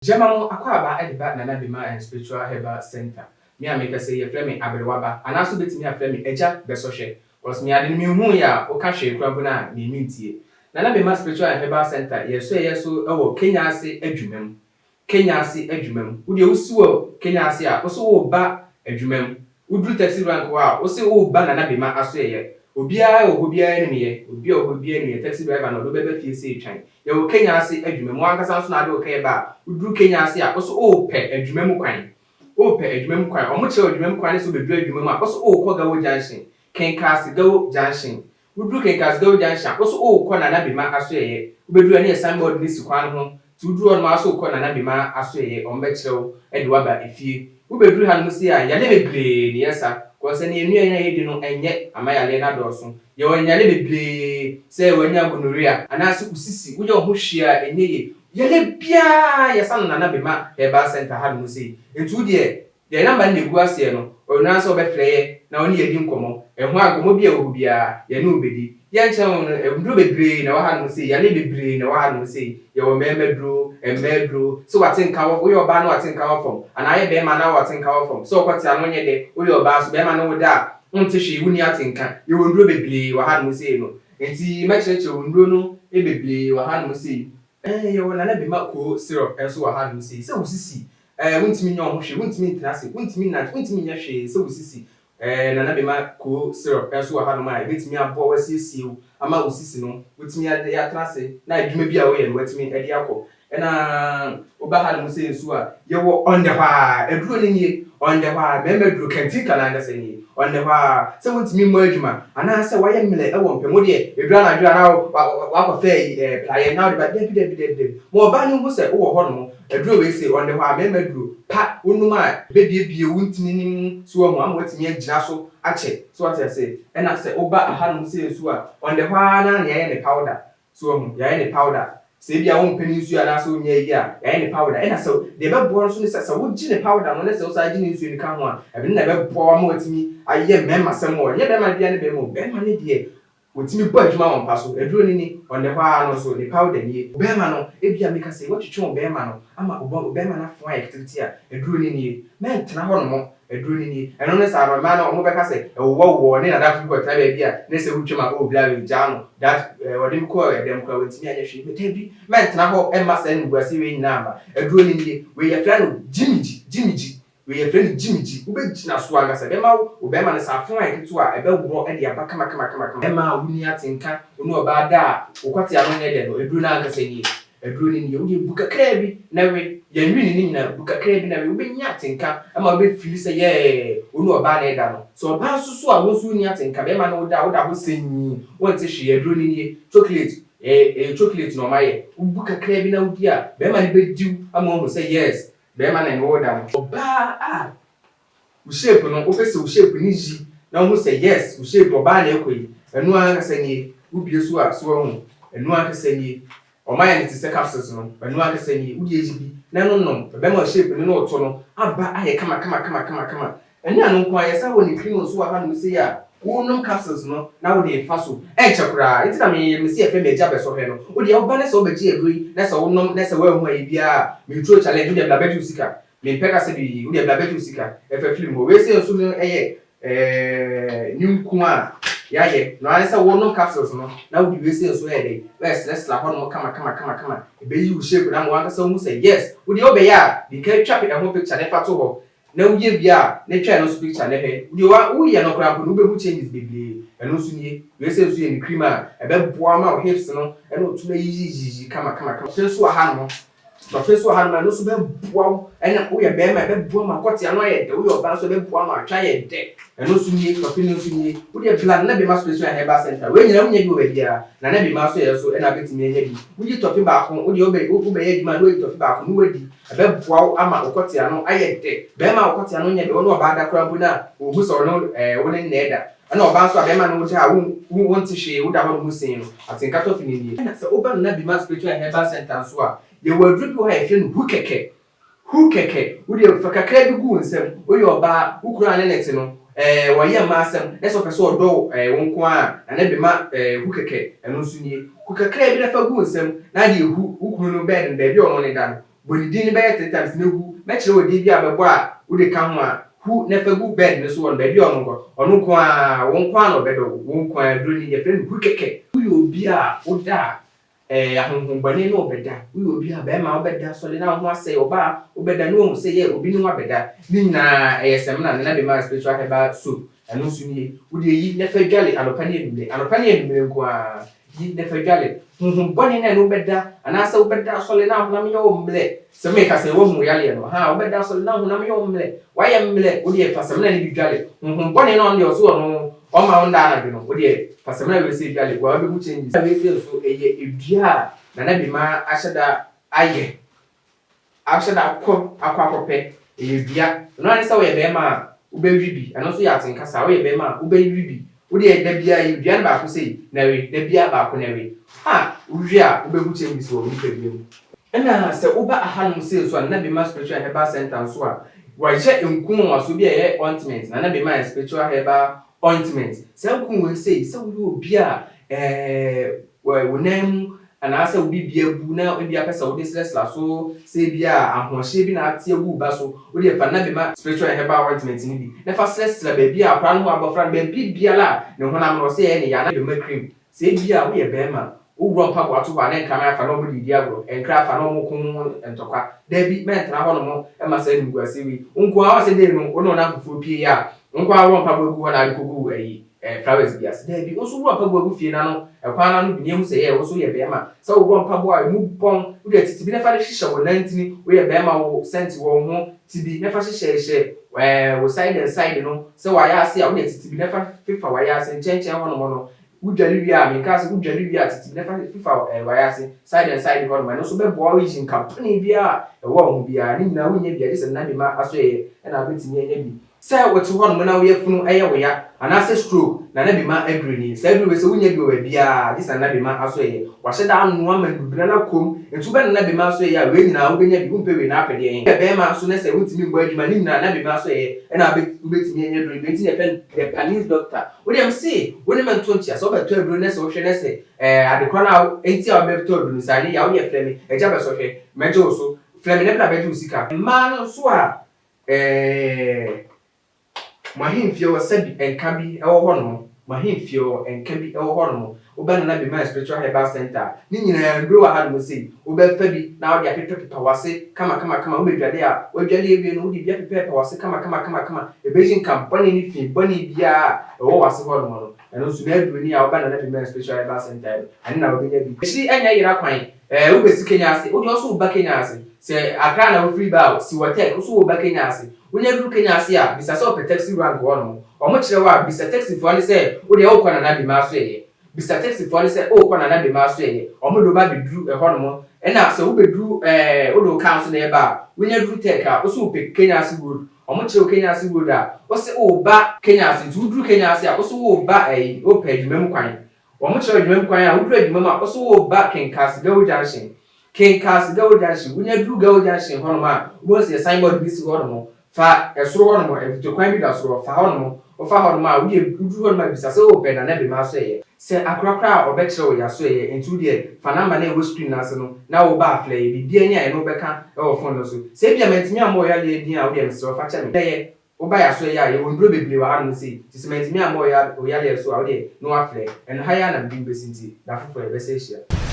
Gyama mo akwaaba de ba Nana Bema and Spiritual Herbal Centre. Me a mekasa yi yɛfrɛ me Aberewaba anaa so wobɛtumi afrɛ me Agya Bɛsɔhwɛ cos me ade no menhuu yɛ a woka hwee koraa mpo no a me mentie. Nana Bema Spiritual and Herbal Centre yɛsɔɛyɛ so wɔ Kenya ase adwuma mu. Kenya ase adwuma mu. Wo deɛ wosi wɔ Kenya ase a wose woreba adwuma mu. Woduru taxi rank hɔ a wose woreba Nana Bema asoɛeɛ. Obiara wɔ hɔ biara nim yɛ. Obi a ɔwɔ hɔ biara nim yɛ. Taxi driver no ɔde wo bɛba fie sei twan. Yɛwɔ Kenya ase adwuma mu. W'ankasa nso na ade wo kaa ba a, woduru Kenya ase a wose worepɛ adwuma mu kwan. Worepɛ adwuma mu kwan. Wɔkyerɛ wo adwuma mu kwan ne sɛ wobɛduru adwuma mu a wose worekɔ Gawo junction. Kenkase Gawo junction. Woduru Kenkasgaw junction a, wo so worekɔ Nana Bema asoɛeɛ. Wobɛduru a ne yɛ sign board no si kwan no ho. Nti woduru hɔ nom a wo so wokɔ Nana Bema asoɛeɛ, wɔbɛkyerɛ wo de wo aba efie. Wobɛduru ha nom sei a, yadeɛ bebree ne yɛsa. Cause ɛne yɛn nnuane a yɛdi no ɛnyɛ ama yadeɛ no adɔɔso. Yɛwɔ nyale bebree sɛ wanya gonorrhea anaase wo sisi, woyɛ wo ho hwee a ɛnyɛ yie. Yadeɛ biara yɛsa no Nana Bema Herbal Centre ha nom sei. Nti wo deɛ Yɛn namba no na egu aseɛ no, ɔno ara sɛ ɔbɛfrɛ yɛ na ɔne yɛ adi nkɔmmɔ. Ɛho a nkɔmmɔ bi a ɛwɔ hɔ biara, yɛne wo bɛdi. Yɛn nkyɛn no, nnuro bebree na ɛwɔ hanom sei, yareɛ bebree na ɛwɔ hanom sei. Yɛwɔ mmarima aduro, mmaa aduro, sɛ wate nka wɔ, woyɛ ɔbaa na wate nka wɔ fam, anaa woyɛ barima na wate nka wɔ fam, sɛ wokɔte ano nyɛ dɛ, woyɛ ɔbaa nso, barima ne wo da a, wonte hwee, wonni atenka. Yɛwɔ nnuro bebree wɔ hanom sei no. Enti mɛkyerɛkyerɛ wo nnuro no bebree wɔ hanom sei. Ɛɛ, yɛwɔ Nana Bema Koo syrup nso wɔ hanom sei, sɛ wo sisi Ɛɛ, wontumi nyɛ wo ho hwee, wontumi ntena ase, wontumi nnante, wontumi nyɛ hwee sɛ wo sisi. Ɛɛ, Nana Bema Koo syrup nso wɔ hanom a ebetumi aboa wo asiesie wo ama wo sisi no woatumi de atena ase na adwuma bi a woyɛ no woatumi de akɔ. Ɛna woba hanom sei nso a, yɛwɔ ɔndɛ hɔ ara, aduro no nie, ɔndɛ hɔ ara, mmarima aduro, kantinka no ankasa nie, ɔndɛ hɔ ara, sɛ wontumi mmɔ adwuma anaasɛ woayɛ mmerɛ wɔ mpɛ mu deɛ, ɛduru anadwo a na woakɔfa ayi, ɛɛ, praeɛ na wode ba, dabi, dabi, dabi, dabi, ma ɔbaa no nhu sɛ wowɔ hɔnom. Aduro wei sei, ɔnnɛ hɔ a mɛma aduro pa wonom a ɛbɛbiebie wo ntini no mu so wahu ama watumi agyina so akyɛ so wate aseɛ. Ɛna sɛ woba ahanom sei nso a ɔnnɛ hɔ ara na yɛayɛ ne powder so wahu, yɛayɛ ne powder. Sɛ ebia wompɛ ne nsuo anaasɛ wonyɛ ayi a yɛayɛ ne powder. Ɛna sɛ deɛ ɛbɛboa no nso ne sɛ sɛ wogye ne powder no na sɛ wosan gye ne nsuo no ka ho a ɛno na ɛbɛboa wo ama watumi ayɛ mmarima sɛm wɔ, ɛnyɛ barima biara ne barima o, barima no deɛ Wɔtumi bɔ adwuma wɔ mpa so. Aduro no ni, ɔnnɛ hɔ ara no nso, ne powder nie. Barima no, ebia meka sɛ woatwetwe wo barima no ama wo barima no afoa ayɛ ketekete a, aduro no nie. Mɛntena hɔnom, aduro no nie. Ɛno ne saa no, mmaa no wɔbɛka sɛ ɛwowɔ wowɔ ne n'adamfo bi kɔtena baabi a ne sɛ wotwam a, oh bla wei, gyaa no, that, eh, wɔde me kɔɔ ɛdɛm koraa wantumi anyɛ hwee. Me dabi, mɛntena hɔ mma saa animguaseɛ wei nyinaa mma. Aduro no nie. Wei yɛfrɛ no gyimigyi, gyimigyi. Wei yɛfrɛ no gyimigyi. Wobɛgyina so ankasa. Ɛbɛma wo wo bɛrima no sɛ afono ayɛ ketewa a, ɛbɛworɔ de aba kamakamakama. Bɛrima a wonni atenka, wo ne ɔbaa da a, wo kwate ano nyɛ dɛ no, aduro no ankasa nie. Aduro no nie. Wo deɛ bu kakraa bi na we. Yɛnwe ne ne nyinaa. Bu kakraa bi na we. Wobɛnya atenka ma wobɛfili sɛ yɛɛ, wo ne ɔbaa na ɛda no. Sɛ ɔbaa nso so a, wo nso wonni atenka, bɛrima ne wo da a, woda hɔ sɛnn, wonte hwee. Aduro no nie. Chocolate, ɛyɛ ɛyɛ chocolate na wɔayɛ. Wobu kakraa bi na wodi a, bɛrima no bɛdi wo ama woahu sɛ yes, Bɛɛma na ɛne wo da no. Ɔbaa a wo shape no wopɛ sɛ wo shape no yi na wohu sɛ yes wo shape ɔbaa na ɛkɔ yi ɛno ankasa nie wo bue so a so wahu ɛno ankasa nie ɔma yɛ no te sɛ capsules no ɛno ankasa nie wode ayi bi na ɛno nom ɛbɛma wo shape no ne wo to no aba ayɛ kama kama kama kama kama Ɛnyɛ ɛno nko ara, yɛsan wɔ ne cream nso wɔ hanom sei a wonom capsules no na wode refa so. Ɛnkyɛ koraa, nti na me mese yɛfrɛ me agya bɛsɔhwɛ no. Wo deɛ woba na sɛ wobɛgye aduro yi na sɛ wonom na sɛ woanhu ayɛ biara a, meturo challenge, wo deɛ bra bɛgye wo sika. Mempɛ kasa bi, wo deɛ bra bɛgye wo sika ɛfa film hɔ. Wei sei nso no ɛyɛ ɛɛ ne nku a yɛayɛ no ara ne sɛ wonom capsules no na wode wei sei nso ɛyɛ dɛn, ɛresrɛsrɛ hɔnom kama kama kama kama. Ɛbɛyi wo shape no ama w'ankasa wohu sɛ yes, wo deɛ wobɛyɛ a, di kan twa ɛho picture na fa to hɔ. Na woyɛ wie a ne twa ɛno nso picture ne hwɛ deɛ wa woyɛ no koraa mpo no wobɛhu changes bebree ɛno nso nie wei sɛ nso yɛ ne cream a ɛbɛboa ma wo hips no ɛne wo to no ayiyiyiyi kama kama kama. Tɔfe nso wɔ ha nom tɔfe nso wɔ ha nom ɛno nso bɛboa wo ɛna woyɛ bɛrima ɛbɛboa ma kɔte ano ayɛ dɛ woyɛ ɔbaa nso ɛbɛboa ma atwa ayɛ dɛ ɛno nso nie tɔfe no nso nie wodeɛ bla Nana Bema Spiritual and Herbal Center wei nyinaa wonya bi wɔ baabiara Nana Bema nso yɛ so ɛna wobɛtumi anya bi woyi tɔfe baako wodeɛ wobɛ wobɛyɛ adwuma na woyi tɔfe baako na wadi Ɛbɛboa wo ama wo kɔtea no ayɛ dɛ. Barima a wo kɔtea no nyɛ dɛ, wo ne ɔbaa da koraa mpo no a, ɔnhu sɛ ɔne ɛɛ wo ne no na ɛda. Ɛna ɔbaa nso a barima ne wo da a, wo wo wonte hwee, woda hɔ nom sin no, atenka tɔ fi no nie. Ɛna sɛ woba Nana Bima Spiritual and Herbal Centre nso a, yɛwɔ aduro bi wɔ hɔ a yɛfrɛ no hu kɛkɛ. Hu kɛkɛ, wo deɛ fa kakra bi gu wo nsam, woyɛ ɔbaa, wo kunu a ne ne te no, ɛɛ wɔyɛ mmaa asɛm, na sɛ ɔpɛ sɛ ɔdɔ wo ɛɛ wo nko ara a, Nana Bima ɛɛ hu kɛkɛ, ɛno nso nie. Hu kakra bi na fa gu wo nsam, na deɛ hu wo kunu no bed no, baabi a ɔno ne da no. Bɔ ne din no bɛyɛ three times na hu. Mɛkyerɛ wo din bi a bɛbɔ a wode ka ho a, hu na fa gu bed no so wɔ no baabi a ɔno nkɔ. Ɔno nko ara, wo nko ara na ɔbɛdɔ wo. Wo nko ara, aduro ni, yɛfrɛ no hu kɛkɛ. Woyɛ obi a woda a, ɛɛ ahonhommɔne ne wo bɛda. Woyɛ obi a barima wobɛda sɔre na wo ho asɛe, ɔbaa wobɛda na woahu sɛ yɛ obi ne wo abɛda. Ne nyinaa ɛyɛ samina, Nana Bemah Spiritual Herbal Soap, ɛno nso nie. Wodeɛ yi na fa dwale anɔpa ne anwummere, anɔpa ne anwummere nko ara. Yi na fa dwale. Honhom bɔne no a ɛne wo bɛda, anaasɛ wobɛda asɔre na wo honam yɛ wo mmerɛ, sɛ meka sɛ woahu wo yareɛ no, haa, wobɛda asɔre na wo honam yɛ wo mmerɛ, woayɛ mmerɛ, wo deɛ fa samina no bi dwale. Honhom bɔne no a ɔno deɛ ɔse ɔno ɔmma wo nda anadwo no, wo deɛ fa samina wei sei dwale, woa wobɛhu changes. Wei sei nso ɛyɛ dua a Nana Bima ahyɛ da ayɛ. Ahyɛ da kɔ akɔ akɔpɛ, ɛyɛ dua. Ɛno ara ne sɛ woyɛ barima a, wobɛwe bi. Ɛno nso yɛ atenka saa. Woyɛ barima a, wobɛwe bi. Wo deɛ da biara yi dua no baako sei na we, da biara baako na we. A wowe a, wobɛhu changes wɔ wo nipadua mu. Ɛna sɛ woba ahanom sei nso a, Nana Bema Spiritual and Herbal Centre nso a, wɔahyɛ nku nwanwasoɔ bi a ɛyɛ ointment, Nana Bema Spiritual Herbal Ointment. Saa nku wei sei, sɛ woyɛ obi a ɛɛ wo nan mu anaasɛ wo biribi abu na ebia pɛ sɛ wode srasra so sɛ ebia ahoɔhyeɛ bi na ate agu wo ba so, wo deɛ fa Nabema Spiritual and Herbal Ointment no bi na fa srasra baabi a akwadaa no ho abɔfra no baabi biara a ne honam no ɔsɛ ɛyɛ ne ya anaa Nabema Cream. Sɛ ebia woyɛ barima, woworɔ mpaboa to hɔ a na nkraman afa na wɔde redi agorɔ, nkra afa na wɔreko ho ntɔkwa. Dabi, mɛntena hɔnom mma saa animguaseɛ wei. Wo nko ara, woahu sɛ dei no wo ne wo nnamfofoɔ pue a, wo nko ara worɔ mpaboa gu hɔ na wode kɔgu ayi, eh, flowers bi ase. Dabi, wo nso worɔ mpaboa gu fie no ano, ɛkwan no ano bi na yɛhu sɛ yɛ, wo nso woyɛ barima. Sɛ worɔ mpaboa a ɛmu bɔn, wode atiti bi na fa de hyehyɛ wo nantini, woyɛ barima wo scent wɔ wo ho, ti bi na fa hyehyɛhyehyɛ eh, wo side and side no, sɛ wayɛ ase a, wode atiti bi na fa fefa wayɛ ase nkyɛnkyɛn hɔnom no, Wodware wie a, menkaa sɛ wodware wie a tete bi na fa fefa w'ayase side and side hɔ nom, ɛno nso bɛboa wo ayi nka bɔne biara a ɛwɔ wo ho biara, ne nyinaa wonnya bi a gye sɛ nna bema asoɛeɛ na wobɛtumi anya bi. Sɛ wote hɔ nom na wo yafunu yɛ wo ya anaasɛ stroke, Nana Bema aduro nie. Saa aduro wei sɛ wonnya bi wɔ baabiara gye sɛ Nana Bema asoɛeɛ. Wahyɛ da anoa ma nnubena no akɔ mu, nti wobɛ Nana Bema asoɛeɛ a wei nyinaa wobɛnya bi, wompɛ wei na apɛ deɛn? Woyɛ bɛɛma nso na sɛ wontumi mbɔ adwuma ne nyinaa Nana Bema asoɛeɛ na wobɛtumi anya aduro no bi, nti na yɛfrɛ no the Panese doctor. Wo deɛ mese wo ne me nto nkyea, sɛ wobɛtɔ aduro na sɛ wohwɛ na sɛ ɛɛ adekorɔ no a enti a wobɛtɔ aduro no sɛ anyɛ yie a wo deɛ frɛ me, agya bɛsɔ hwɛ, mɛgye wo so, frɛ me na bra bɛgye wo sika. Mmaa no nso a ɛɛ mo ahemfie hɔ sɛbi nka bi wɔ hɔ nom, mo ahemfie hɔ nka bi wɔ hɔ nom, woba Nana Bemah Spiritual Herbal Centre a, ne nyinaa nnuro wɔ hanom sei, wobɛfa bi na wode apepapepa w'ase kamakamakama, wobɛdwale a, woadwale awie no wode bi apepapepa w'ase kamakamakama, ɛbɛyi nka bɔne ne fi bɔne biara a ɛwɔ w'ase hɔnom no, ɛno nso n'aduro ni a woba Nana Bemah Spiritual Herbal Centre no, ɛno na wobɛnya bi. Akyiri ɛnyɛ yera kwan, ɛɛ wobɛsi Kenya ase, wodeɛ wo nso woba Kenya ase, sɛ Accra na wofiri ba a, si wɔ Tech, wo nso woba Kenya ase, Wonya duru Kenya ase a, bisa sɛ wɔpɛ taxi rank hɔ nom. Wɔkyerɛ wo a, bisa taxifoɔ no sɛ wo deɛ worekɔ Nana Bima asoɛeɛ. Bisa taxifoɔ no sɛ worekɔ Nana Bima asoɛeɛ. Wɔde wo ba bɛduru ɛhɔ nom. Ɛna sɛ wobɛduru ɛɛ wode wo car nso na ɛreba a, wonya duru Tech a, wo se wopɛ Kenya ase road. Wɔkyerɛ wo Kenya ase road a, wo se woreba Kenya ase. Nti woduru Kenya ase a, wo se woreba ɛyi, wopɛ Adwuma mu kwan. Wɔkyerɛ wo Adwuma mu kwan a, woduru Adwuma mu a, wo se woreba Kenkase Gawo Junction. Kenkas Gawo Junction, Wonya duru Gawo Junction hɔnom a, wobɛhu sɛ signboard bi si hɔnom. Fa soro hɔnom, mfutokwan bi da soro hɔ, fa hɔnom. Wofa hɔnom a, wodeɛ woduru hɔnom a bisa sɛ wopɛ Nana Bema Asoɛeɛ. Sɛ akorakora a ɔbɛkyerɛ wo yɛn asoɛeɛ, nti wodeɛ fa number no a ɛwɔ screen no ase no na woba a frɛ yɛn. Biribiara ni a yɛne wo bɛka wɔ phone no so. Sɛ ebia mantumi ammɔ wo yadeɛ din a, wodeɛ mesrɛ wo fa kyɛ me. Bɛyɛ Woba yɛn asoɛeɛ a, yɛwɔ nnuro bebree wɔ hanom sei, nti sɛ mantumi ammɔ wo yareɛ so a, wodeɛ na woafrɛ. Ɛno ha yi ara na mede wo bɛsi nti, da foforɔ yɛbɛsan ahyia.